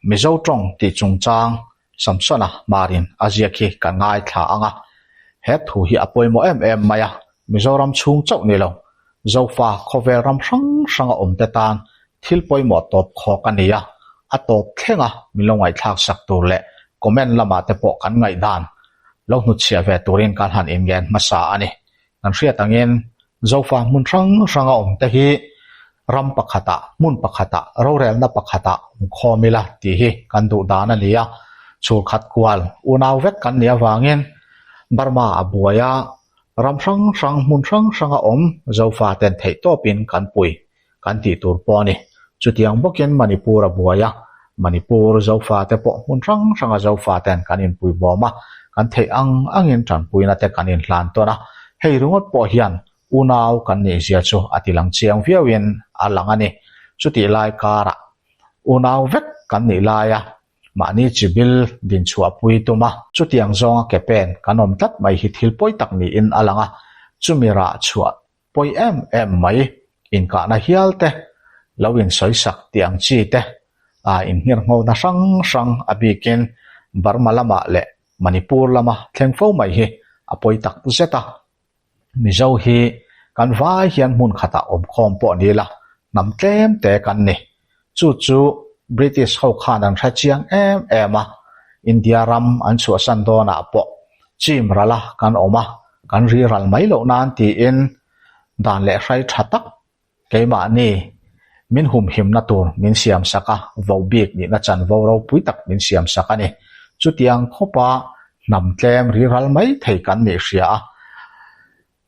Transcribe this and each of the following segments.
Mizo tawng tih chungchang Samsona Hmarin a ziak hi kan ngaithla ang a, he thu hi a pawimawh em em mai a, Mizoram chhung chauh ni lo, Zofa khawvel ram hrang hranga awmte tan thil pawimawh tawp khawk a ni a, a tawp thleng a min lo ngaihthlak sak tur leh comment lamah te pawh kan ngaihdan lo hnutchhiah ve turin kan han inngen hmasa a ni. Kan hriat angin Zofa hmun hrang hranga awmte hi ram pakhatah, hmun pakhatah, rorelna pakhatah awmkhawm ila tih hi kan duh dan a ni a, chhulkhat kual unau vek kan nih avangin Burma a buai a, ram hrang hrang, hmun hrang hranga awm Zofa ten theihtawpin kan pui kan tih tur pawh a ni. Chutiang bawkin Manipur a buai a, Manipur Zofa te pawh hmun hrang hranga Zofa ten kan inpui bawm a, kan theih ang angin tanpuina te kan inhlan tawn a, hei ringawt pawh hian unau kan nih zia chu a ti lang chiang viauin a lang a ni. Chutih lai karah unau vek kan nih laia mahni chibil dinchhuahpui tum a, chutiang zawnga ke pen kan awm tlat mai hi thil pawi tak niin a lang a, chumi rah chhuah pawi em em mai, inkahna hial te, lo insawisak tih ang chi te, a inhngirhnghona hrang hrang a bikin Burma lamah leh Manipur lama thleng fo mai hi a pawi tak zet a. Mizo hi kan vai hian hmun khatah awmkhawm pawh ni la, hnam tlem te kan ni. Chu chu British ho khan an hre chiang em em a, India ram an chhuahsan dawnah pawh chim rala kan awm a, kan ri ral mai loh nan tiin dan leh hrai tha tak keimahni min humhimna tur min siam sak a, vo bik nihna chanvo ropui tak min siam sak a ni. Chutiang khawpa hnam tlem ri ral mai thei kan nih hria a,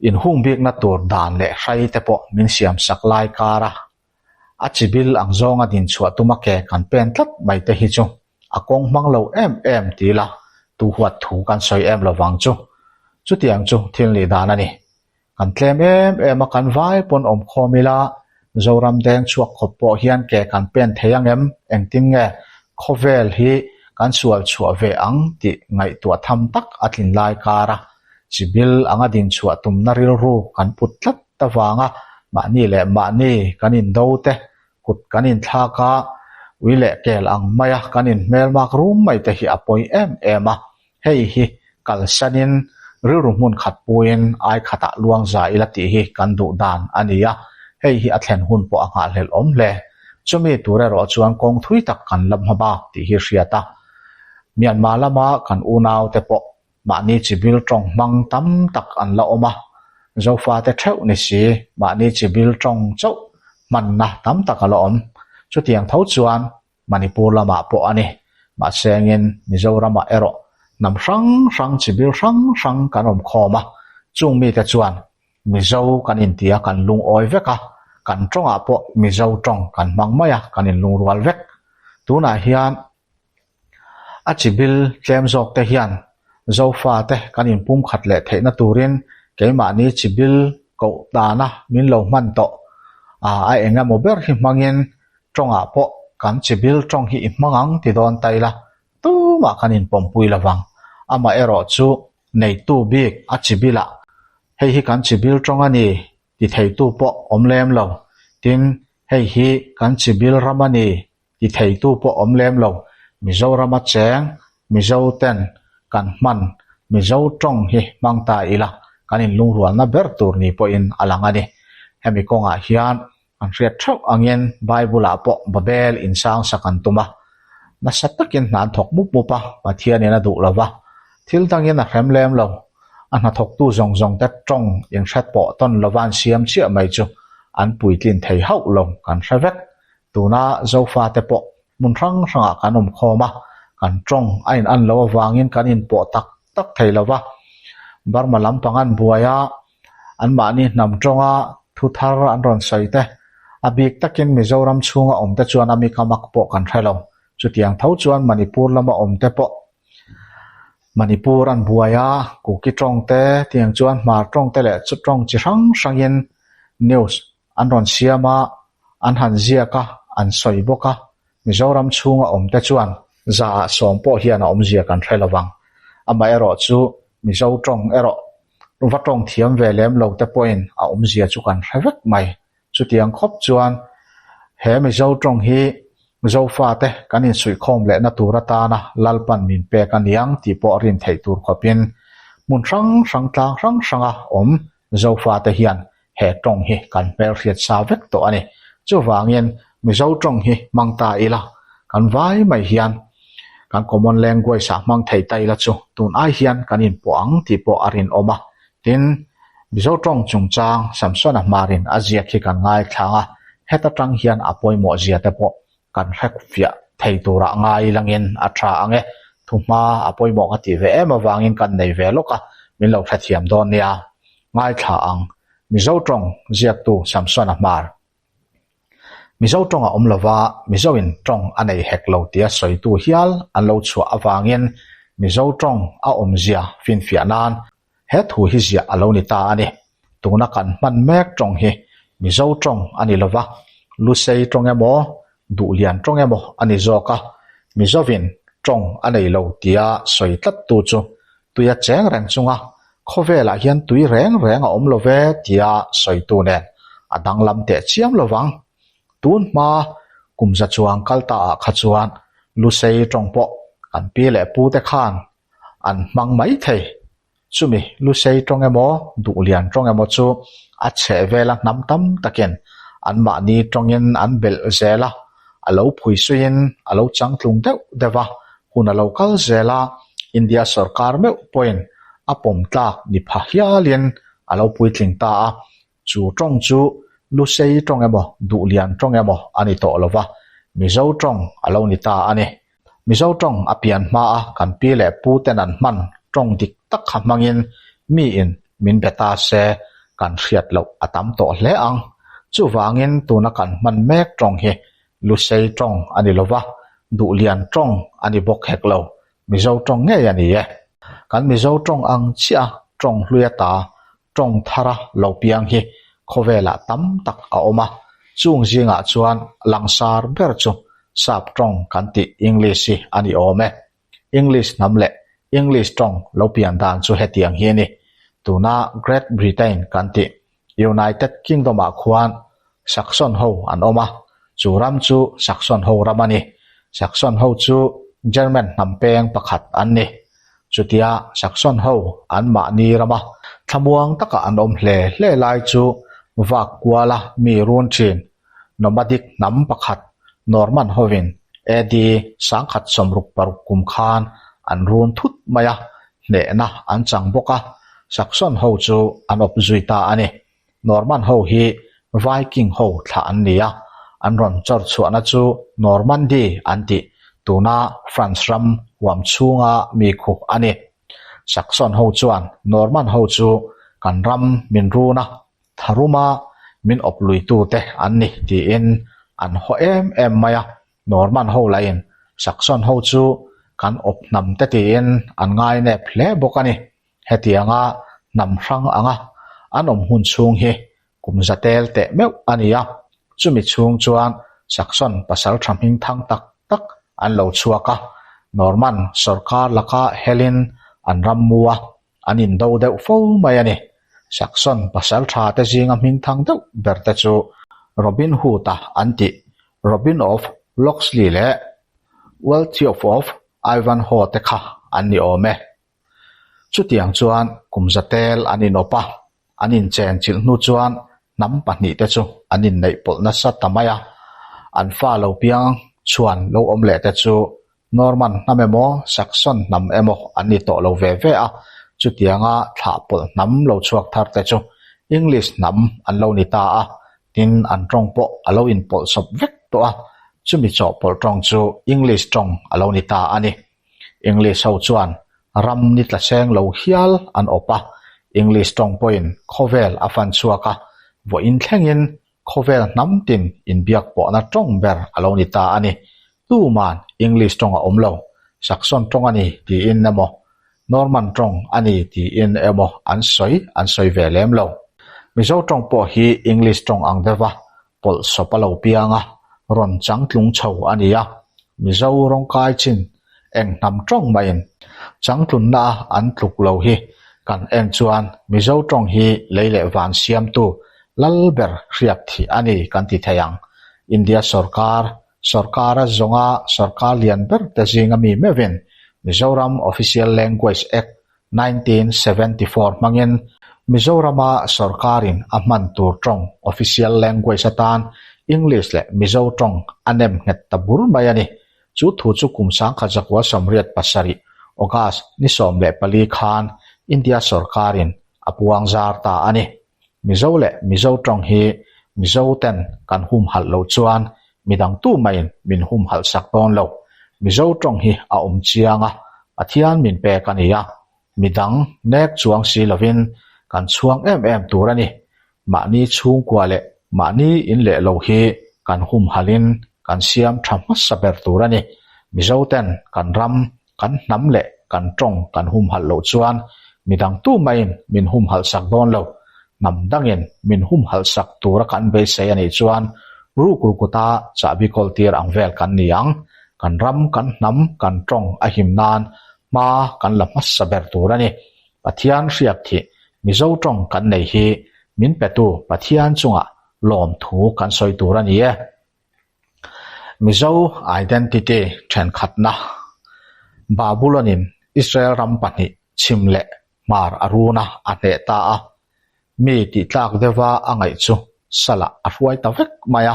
inhung bikna tur dan leh hrai te pawh min siam sak lai kar a, A chibil ang zawnga dinchhuah tuma ke kan pen tlat mai te hi chu a kawng hmang lo em em ti la, tu huat thu kan sawi em lo vang chu. Chutiang chu thil nih dan a ni. Kan tlem em em a kan vai pawn awm khawm ila, Zoram deng chhuak khawp pawh hian ke kan pen thei ang em? Engtin nge khawvel hi kan sual chhuah ve ang tih ngaihtuah tham tak a tlin lai kar a, chibil anga dinchhuah tumna rilru kan put tlat avanga mahni leh mahni kan indo te, kut kan inthlak a, ui leh kel ang maia kan inhmelmak rum mai te hi a pawi em em a, hei hi kalsanin rilru hmun khat puiin ai khatah luang za ila tih hi kan duh dan a ni a, hei hi a thlen hun pawh a nghahhlelh awm hle. Chumi tur erawh chuan kawng thui tak kan la hma bak tih hi hriat a, Myanmar lama kan unaute pawh Mahni chibil tawng hmang tam tak an la awm a, Zofate theuh ni si mahni chibil tawng chauh hmanna tam tak a la awm. Chutiang tho chuan Manipur lamah pawh a ni. Mahse engin Mizoramah erawh hnam hrang hrang chibil hrang hrang kan awm khawm a, chung mite chuan Mizo kan intia kan lungawi vek a, kan tawngah pawh Mizo tawng kan hmang mai a, kan inlungrual vek. Tunah hian A chibil tlem zawk te hian Zofa te kan inpumkhat leh theihna turin keimahni chibil koh dana min lo hman tawh a, a eng emaw ber hi hmangin tawngah pawh kan chibil tawng hi i hmang ang ti dawn ta ila tumah kan inpawmpui lovang. Amaherawh chu neitu bik a chibilah hei hi kan chibil tawng a ni ti theitu pawh awm lem lo. Tin, hei hi kan chibil ram a ni Ti theitu pawh awm lem lo. Mizorama cheng, Mizo ten kan hman Mizo tawng hi hmang ta ila kan inlungrualna ber tur ni pawhin a lang a ni. Hemi kawngah hian kan hriat theuh angin Bible-ah pawh Babel insang sak an tum a. Nasa takin hna an thawk mup mup a, Pathianin a duh lo va, thil dangin a hrem lem lo. A hnathawktu zawng zawng te tawng inhret pawh tawn lova an siam chiah mai chu an puitlin thei hauh lo kan hre vek. Tuna Zofate pawh hmun hrang hrangah kan awm khawm a, kan tawng a in an loh avangin kan inpawh tak tak thei lo va. Burma lampang an buai a, anmahni hnam tawnga thu thar an rawn sawi te, a bik takin Mizoram chhunga awm te chuan a mikamak pawh kan hre lo. Chutiang tho chuan Manipur lama awm te pawh Manipur an buai a, Kuki tawng te, tiang chuan Hmar tawng te leh chu tawng chi hrang hrangin news An rawn siam a, an han ziak a, an sawi bawk a, Mizoram chhunga awmte chuan zaah sawm pawh hian a awmzia kan hre lovang. Amaherawh chu Mizo tawng erawh va tawng thiam ve lem lo te pawhin a awmzia chu kan hre vek mai. Chutiang khawp chuan he Mizo tawng hi. Zofate kan insuihkhawm lehna tur atana Lalpan min pek a niang tih pawh rin theih tur khawpin hmun hrang hrang tlang hrang hranga awm Zofate hian he tawng hi kan hmelhriat sa vek tawh a ni. Chuvangin Mizo tawng hi hmang ta ila, kan vai mai hian kan common language ah hmang thei ta ila chu tun ai hian kan inpawh ang tih pawh a rinawm a. Tin, Mizo tawng chungchang Samsona hmarin a ziak hi kan ngaithlang a, heta tang hian a pawimawh zia te pawh kan hre fiah thei turah ngai langin a tha ang e. Thuhma a pawimawh ka tih ve em avangin kan nei ve lawk a, min lo hrethiam dawn nia. Ngaithla ang, Mizo tawng ziaktu Samsona hmar. Mizo tawng a awm lova, Mizoin tawng a nei hek lo tia sawitu hial an lo chhuah avangin Mizo tawng a awmzia finfiah nan He thu hi ziah a lo ni ta a ni. Tuna kan hman mek tawng hi Mizo tawng a ni lova, Lusei tawng emaw, Duhlian tawng emaw a ni zawk a, Mizovin tawng a nei lo tia sawi tlattu chu tuia cheng reng chunga khawvelah hian tui reng reng a awm lo ve tia sawitu nen a danglam teh chiam lovang. Tun hma kum za chuang kal ta ah kha chuan Lusei tawng pawh kan pi leh pu te khan an hmang mai thei. Chumi Lusei tawng emaw, Duhlian tawng emaw chu a chheh vela hnam tam takin anmahni tawngin an belh zel a, a lo phui suiin a lo changtlung deuh deuh a, hun a lo kal zel a, India sorkar meuh pawhin a pawm tlak ni pha hialin a lo puitling ta a, Chu tawng chu Lusei tawng emaw, Duhlian tawng emaw a ni tawh lo va, Mizo tawng a lo ni ta a ni. Mizo tawng a pian hmaa kan pi leh pu ten an hman tawng dik tak kha hmangin miin min be ta se kan hriat loh a tam tawh hle ang. Chuvangin tuna kan hman mek tawng hi Lusei tawng a ni lo va, Duhlian tawng a ni bawk hek lo. Mizo tawng ngei a ni e. Kan Mizo tawng ang chiah a tawng hlui ata tawng thara lo piang hi khawvelah tam tak a awm a, chung zingah chuan langsar ber chu sap tawng kan tih English hi a ni awm e. English hnam leh English tawng lo pian dan chu hetiang hi a ni. Tuna Great Britain kan tih United Kingdom-ah khuan Saxon ho an awm a, chu ram chu Saxon ho ram a ni. Saxon ho chu German hnam peng pakhat an ni. Chutia Saxon ho an mahni rama thlamuang taka an awm hle hle lai chu vak kuala mi run thin nomadic hnam pakhat Norman hovin AD 1066 kum khan an run thut mai a, hnehna an chang bawk a, Saxon ho chu an awp zui ta a ni. Norman ho hi Viking ho thlah an ni a, an rawn chawr chhuahna chu Normandy an tih, tuna France ram huam chhunga mi khu a ni. Saxon ho chuan Norman ho chu kan ram min run a, tharuma min awp luitute an ni tiin an haw em em mai a, Norman ho lahin Saxon ho chu kan awp hnam te tiin an ngainep hle bawk a ni. Hetianga hnam hrang anga an awm hun chhung hi kum za tel teh meuh a ni a, chumi chhung chuan Saxon pasal tha hming thang tak tak an lo chhuak a, Norman sawrkar laka helin an ram mu a, an indo deuh fo mai a ni. Saxon pasal tha te zinga hming thang deuh ber te chu Robin Hood-a an tih Robin of Locksley leh Waltheof of Ivanhoe te kha an ni awm e. Chutiang chuan kum za tel an inawp a, an inchen chilh hnu chuan hnam pahnihte chu an inneih pawlh nasa ta mai a. An fa lo piang chhuan lo awm leh te chu Norman hnam emaw Saxon hnam emaw an ni tawh lo ve ve a, chutianga thlah pawlh hnam lo chhuak thar te chu English hnam an lo ni ta a, tin an tawng pawh a lo inpawlhsawp vek tawh a, chumi chawhpawlh tawng chu English tawng a lo ni ta a ni. English ho chuan ram ni tla seng lo hial an awp a, English tawng pawhin khawvel a fan chhuak a, vawiin thlengin khawvel hnam tin inbiak pawhna tawng ber a lo ni ta a ni. Tuman English tawng a awm lo, Saxon tawng a ni tiin emaw, Norman tawng a ni tiin emaw an sawi an sawi ve lem lo. Mizo tawng pawh hi English tawng ang deuha pawlh sawp a lo piang a, rawn changtlung chho a ni a, Mizo rawngkai chin eng hnam tawng maiin changtlunna a an tluk lo hi kan en chuan Mizo tawng hi lei leh van siamtu lal ber hriak thih a ni kan ti thei ang. India sorkar. Sorkar a zawnga sorkar lian ber te zinga mi meuhin Mizoram Official Language Act 1974 hmangin Mizorama sorkarin a hman tur tawng official language atan English leh Mizo tawng a nem nghet ta bur mai a ni. Chu thu chu kum 1987 August ni 14 khan India sorkarin a puang zar ta a ni. Mizo leh Mizo tawng hi Mizo ten kan humhalh loh chuan midang tu maiin min humhalh sak dawn lo. Mizo tawng hi a awm chiang a, Pathian min pek a ni a, midang nek chuang si lovin kan chhuang em em tur a ni. Mahni chhungkua leh mahni in leh lo hi kan humhalhin kan siam tha hmasa ber tur a ni. Mizo ten kan ram Kan hnam leh kan tawng kan humhalh loh chuan midang tu maiin min humhalh sak dawn lo. Hnam dangin min humhalh sak tura kan beisei a nih chuan rukru kuta chahbi kawl tir ang vel kan ni ang. Kan ram, kan hnam, kan tawng a him nan hma kan la hmasa ber tur a ni. Pathian hriat thih Mizo tawng kan nei hi min petu Pathian chungah lawmthu kan sawi tur a ni e. Mizo identity thenkhatna Babulon-in Israel ram pahnih chhim leh hmar a run a, a hneh ta a. Mi tihtlak deuha a ngaih chu Salah a hruai ta vek mai a,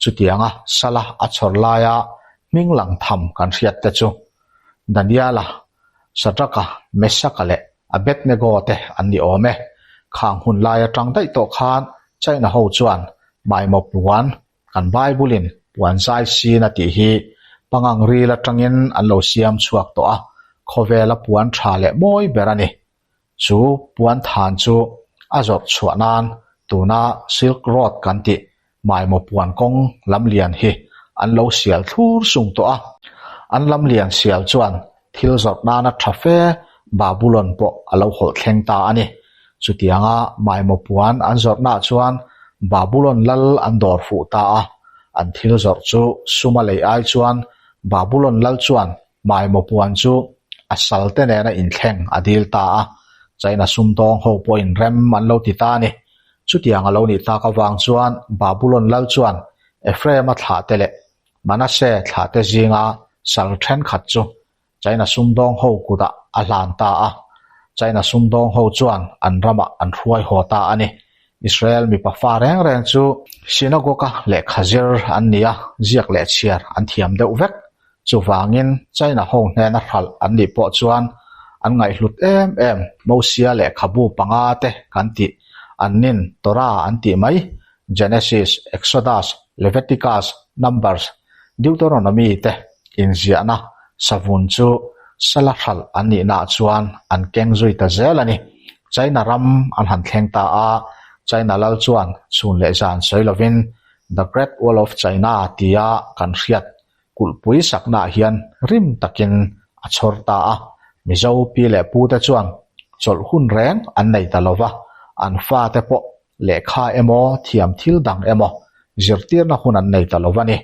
chutianga Salah a chhawr laia hming lang tham kan hriat te chu Daniela, Shadraka, Meshaka leh Abednego te an ni awm e. Khang hun lai atang daih tawh khan China ho chuan Maimawp puan Kan Bible-in puan zai sin a tih hi pangang ril atangin an lo siam chhuak tawh a, khawvela puan tha leh mawi ber a ni. Chu puan than chu a zawrh chhuah nan tuna Silk Road kan tih Maimaw puan kawng lam lian hi an lo sial thlur sung tawh a. An lam lian sial chuan thil zawrh nana tha fe Babulon pawh a lo hawlh thleng ta a ni. Chutianga Maimaw puan an zawrhnaah chuan Babulon lal an dawr fuh ta a, an thil zawrh chu suma lei ai chuan Babulon lal chuan Maimaw puan chu a salte nena inthleng a dil ta a, China sumdawng ho pawhin rem an lo ti ta a ni. Chutiang a lo nih tak avang chuan Babulon lal chuan Ephraim-a thlahte leh Manasseh thlahte zinga sal thenkhat chu China sumdawng ho kutah a hlan ta a, China sumdawng ho chuan an ramah an hruai haw ta a ni. Israel mipa fa reng reng chu synagogue-a lehkha zir an ni a, ziak leh chhiar an thiam deuh vek. Chuvangin China ho hnena hralh an nih pawh chuan an ngaihhlut em em Mosia lehkhabu panga te kan tih, annin Torah an tih mai, Genesis, Exodus, Leviticus, Numbers, Deuteronomy te inziahna savun chu sala hralh an nihnaah chuan an keng zui ta zel a ni. China ram an han thleng ta a, China lal chuan chhun leh zan sawi lovin The Great Wall of China tia kan hriat kulhpui saknaah hian rim takin a chhawr ta a. Mizo pi leh pute chuan chawlh hun reng an nei ta lova, an fate pawh Lehkha emaw, thiam thil dang emaw zirtirna hun an nei ta lo va ni.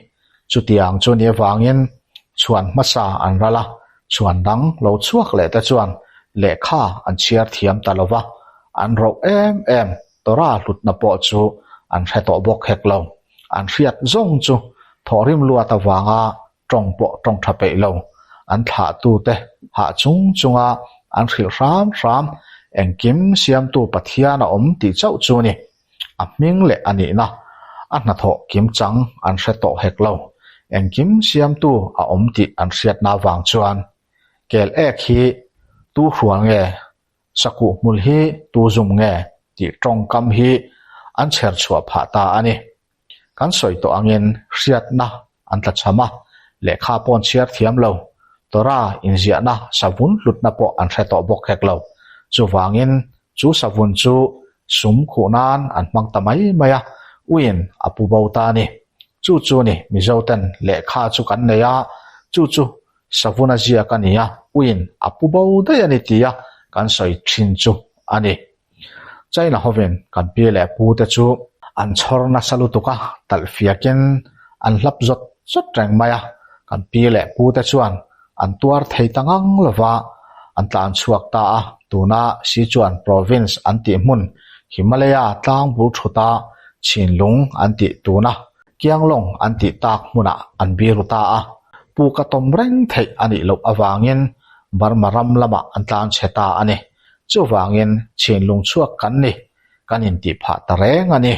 Chutiang chu ni avangin chhuan hmasa an ral a, chhuan dang lo chhuak leh te chuan lehkha an chhiar thiam ta lo va, an roh em em Torah hlutna pawh chu an hre tawh bawk hek lo. An hriat zawng chu thawhrim luat avanga tawng pawh tawng tha peih lo, an thlahtute hah chung chunga an hrilh hram hram, engkim siamtu Pathian a awm tih chauh chu ni. A hming leh a nihna, a hnathawh kimchang an hre tawh hek lo, engkim siamtu a awm tih an hriatna vang chuan kel ek hi tu hrual nge, sakuh hmul hi tu zum nge tih tawngkam hi an chher chhuah phah ta a ni. Kan sawi tawh angin hriatna an tla cham a, lehkha pawh an chhiar thiam lo, Torah inziahna savun hlutna pawh an hre tawh bawk hek lo. Chuvangin chu savun chu sum khuh nan an hmang ta mai mai a, uiin a pu bo ta a ni. Chu chu ni Mizoten lehkha chu kan nei a, chu chu savun a ziak a ni a, uiin a pu bo daih a ni tia kan sawi thin chu a ni. China hovin kan pi leh pu te chu an chhawr nasa lutuk a, talh fiakin an hlap zawt zawt reng mai a, kan pi leh pu te chuan an tuar thei ta ngang lova an tlan chhuak ta a, tuna Sichuan province an tih hmun Himalaya tlang bul thuta Chinlung an tih tuna. Kianglawng an tih tak hmunah an biru ta a, puk a tawm reng theih a nih loh avangin Burma ram lamah an tlan chhe ta a ni. Chuvangin chhinlung chhuak kan ni, kan intih phah ta reng a ni.